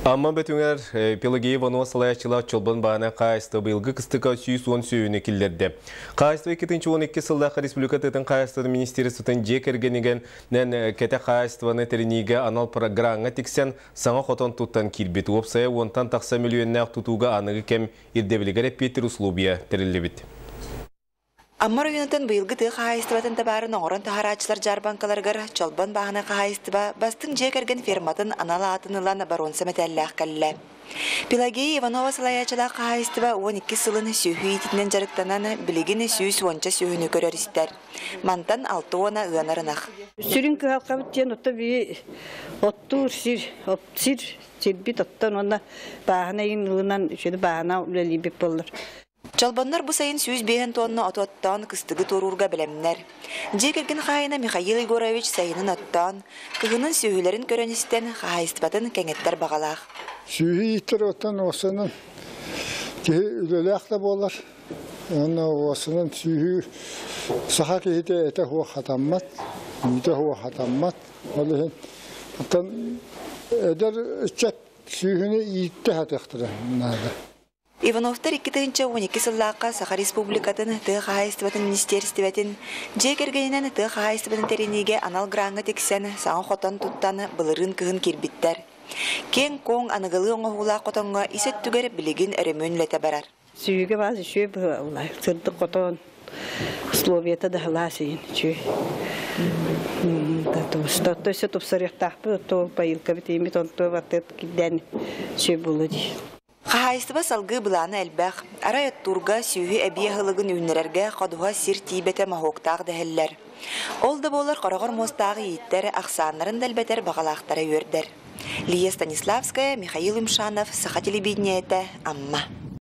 Амма Бөтүҥэр Пелагея Иванова салайааччылаах Чолбон баана хаһаайыстыба быйылгы кыстыка 110 сүөһүнү киллэрдэ. Хаһаайыстыба 2012 сыллаахха республика тыатын хаһаайыстыбатын министерствотын дьиэ кэргэнигэн кэтэх хаһаайыстыбаны тэриниигэ анал программаҕа тиксэн саҥа хотон туттан киирбит. Уопсайа уонтан тахса мөлүйүөннээх тутууга аныгы кэм ирдэбилигэр эппиэттир условия тэриллибит. Амма оройуонуттан быйылгы тыа хаһаайыстыбатын табаарын оҥорон таһаарааччылар дьаарбаҥкаларыгар Чолбон бааһынай хаһаайыстыба бастыҥ дьиэ кэргэн ферматын анал аатын ылан боруонса мэтээллээх кэллэ. Пелагея Иванова салайааччылаах хаһаайыстыба 12 сылын сүөһү иитиитинэн дьарыктанан, билигин 110-ча сүөһүнү көрөр-истэр. Мантан алта уона ыанар ынах. Сүрүн кыһалҕабыт диэн отто бии оттуур сир, сир сирбит оттон уонна бааһына иин ылынан үчүгэй бааһына үлэлиирбит буоллар. Чолбоннор бу сайын 105 тонна оту оттоон кыстыгы туоруурга бэлэмнэр. Дьиэ кэргэн хаһаайына Михаил Егорович сайынын оттоон, кыһынын сүөһүлэрин көрөн-истэн хаһаайыстыбатын кэҥэттэр баҕалаах. Сүөһү ииттэр оттон уосанан киһи үлэлээх да буолар. Уонна уосанан сүөһү саха киһитэ этэ суох хатаммат, үүтэ суох хатаммат. Ол иһин оттон эдэр ыччат сүөһүнү ииттэ сатыахтара наада. Ивановтар 2012 сыллаахха Саха Республикатын тыа хаһаайыстыбатын министиэристибэтин дьиэ кэргэнинэн тыа хаһаайыстыбатын тэриниигэ анал граҥҥа тиксэн, саҥа хотон туттан былырыын кыһын киирбиттэр. Киэҥ-куоҥ аныгылыы оҥоһуулаах хотоҥҥо ис өттүгэр билигин өрөмүөн үлэтэ барар. Сүүгэ баас үчүгэй быһыылаах, сырдык хотон, условията да сылаас иһин үчүгэй. Тупса өссө тупсарыахтаахпыт, то поилкабыт иимит онто баттыат кирдээн үчүгэй буолуо дии. Хаһаайыстыба салгыы былаана элбэх. Арай оттуурга, сүөһү эбии аһылыгын үүннэрэргэ ходуһа сир тиийбэтэ моһуоктаах дэһэллэр. Ол да буоллар хороҕор муостаах ииттэр, ахсааннарын да элбэтэр баҕалаахтара үөрдэр. Лия Станиславская, Михаил Юмшанов, Саха телевидениетэ, Амма.